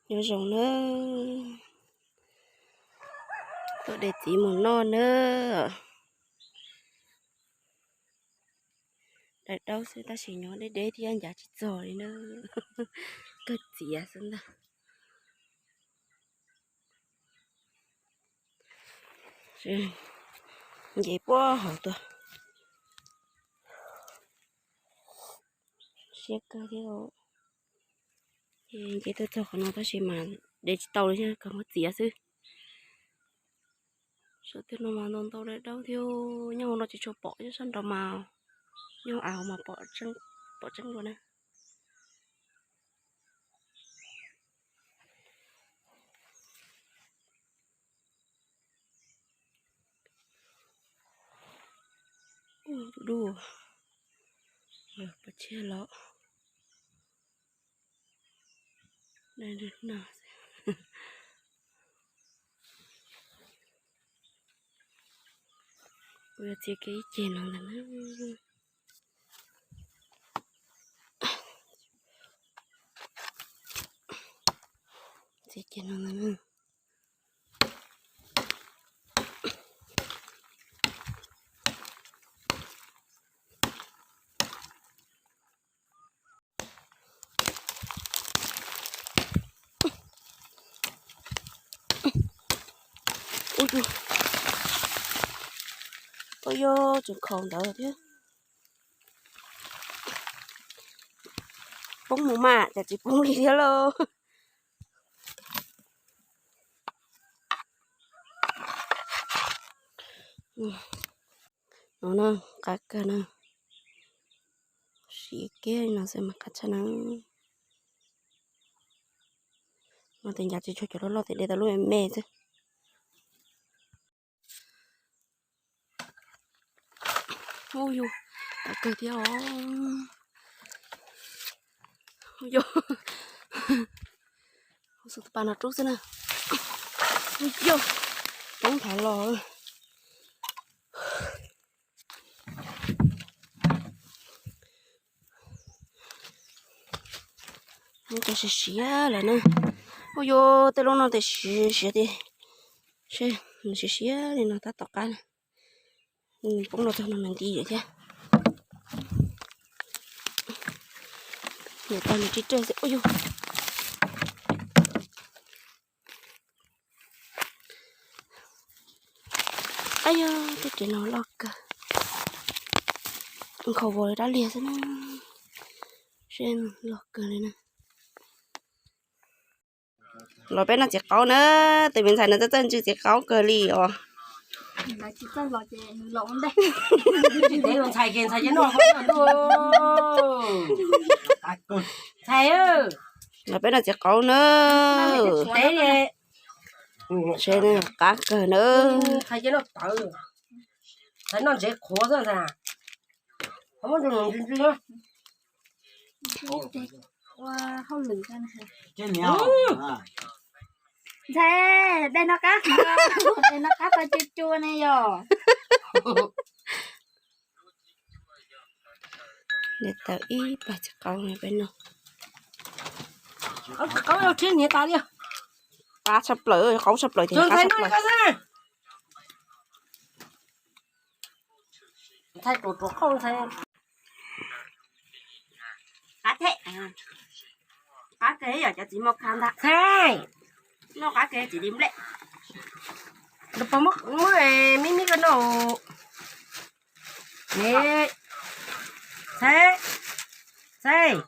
Nyob zoo na, tuaj de txiv mus noj na. Daim daub xwb tab sis nyob deb deb thiab ncav tsis txog li na. Kawg txiav xwb ntag. Nce puag hauv tuaj. Siab kawg thiab. Ces nce tuaj txog qhov no tab sis mas de tsis tau li thiab, kawg muab txiav xwb. Sab twg no mas ntau ntau daim daub thiab, nyob hauv no tsis tshua pom, nyob sab nraud mas, nyob av hauv mas pom tseeb dua na. Ub, du, pov tseg los. Kuv yuav txiav kiag ib ceg no ntag na. Txiav ceg no ntag na. Ub, yog tseem khaus ntawd thiab. Poob mus mas cas tsis poob li thiab lauj. No na, qab kawg na. Siav kiag li no xwb mas qab tshaj na. No tes ncav tsis tshua cov loj loj tes de tau lub me me xwb. Ub yus, tau kawg thiab os. Ub yus, tus pas no rub xwb na. Ub yus, poob thav los. Muab cov siav siav lawm na. Ub yus, tej lub no tes siav siav tiag. Seb, nws siav siav li no tab tom qab na. Poob no txog no nws nti lawm thiab. Niam tais nws tsis reg xwb. Ub yus. Ab yog, tej ris no loj kawg. Nkhaus vos li dab liag xwb na. Seb, loj kawg li na. Los peb noj txiv qaub na, tus me ntxhais no txawj txawj ntsw txiv qaub kawg li os. Ntxhais ces ntxhais ces noj. Ntxhais, los peb noj txiv qaub na. Seb, qab kawg na. Ntxhais noj ntsev qhuav xwb ntxhais. Ntxhais, de noj qab, de noj qab tau cua cua ne yom. Niam tais ib pab txiv qaub peb noj. Qaub tshaj plaws, qaub tshaj plaws ces qab tshaj plaws. Ntxhais ruam ruam qauj ntxhais. Qab thiab, qab kawg yom cov txiv mos kha ntag. Ntxhais, noj qab kawg txiv di nplej. Nws puas muab, muab me me koj noj. Ne, Ntxhais, Ntxhais.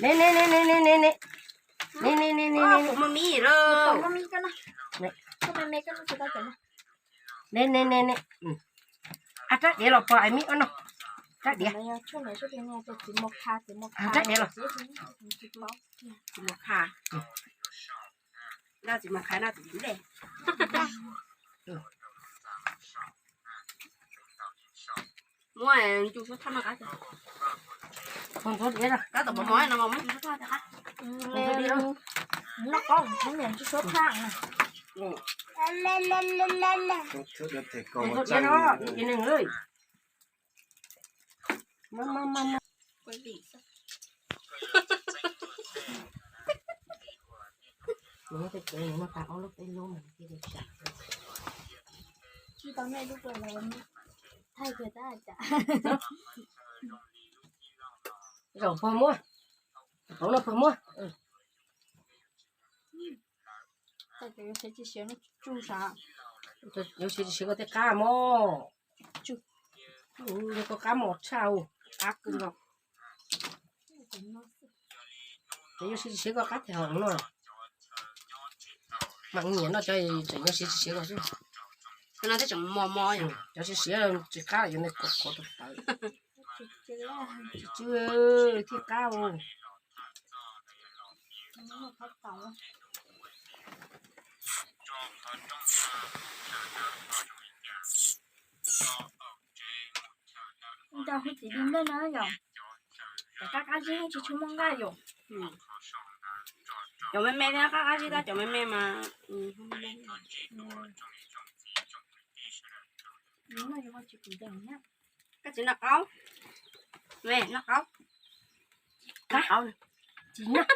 Ne ne ne ne ne ne ne. Ne ne ne ne ne. Ne ne ne ne. Rab diav los pog ais mib ua noj. Rab diav. Rab diav los. Txiv mos kha. Txiv mos kha no txiv di nplej. Muab ncu suab thaj no qab. Ntxuav diav, tab tom mos mos no mas muab ncu suab thaj qab. Noj qaub ncu suab thaj. Ntxuav diav no, ib ce neeg. Nws muaj tej kev nws muaj tag ob lub peb lub mas nws thiaj li tsam. Tsis tau nej lub ko los thaij kiag tab cas. Zaum pog muab, hauv no pog muab. Thaij cov yuav siav tsis siav no tsuj sav. Yuav siav tsis siav koj tej qab mog. Koj qab mos tshaj, qab kawg nkaus. Ces yuav siav tsis siav koj qab tes hauv no. Mam nyiam noj cov tseem yuav siav tsis siav koj xwb. Cov no thiaj tseem mos mos yom. Cov siav siav tsis qab yuav ntawd kov kov tawv tawv. Tsis tsw thiaj qab. Cov hwj txiv li npej no yom, cov qab qab zib tsis tshua muaj nqaij yom. Cov me me thiab qab qab zib tab cov me me mas. Koj tsis noj qaub, me noj qaub. Qaub, tsis noj.